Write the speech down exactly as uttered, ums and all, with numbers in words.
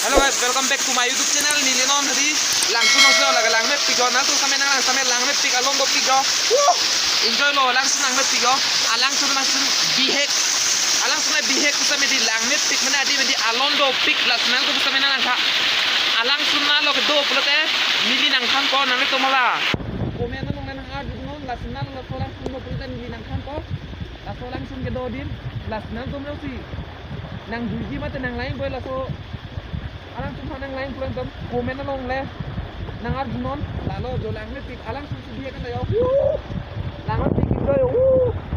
Hello guys, welcome back to my YouTube channel. Neli non hari Langsun nangsi lake langmepik jo, nangtum same nang same langmepik alon dopik jo. Woo! Enjoy lo, Langsun langmepik jo. Alangsun nangsun bihek. Alangsun bihek same di langmepik mane adi mane di alon dopik, lason nangtum same nang nangkha. Alangsun nalo kedo pulote neli nangthanpo, nanglitum hala comment along nang arjunon, lason nalo laso Langsun do pulote neli nangthanpo. Laso Langsun kedo adim, lason nangtum nangsi nang juji mate nang lain boy laso Alangsun aphan nang lain pulang tum comment along le nang arjunon, lalo jo langmepik, Alangsun si bihek kan jo. Woo! Langmepik jo. Woo!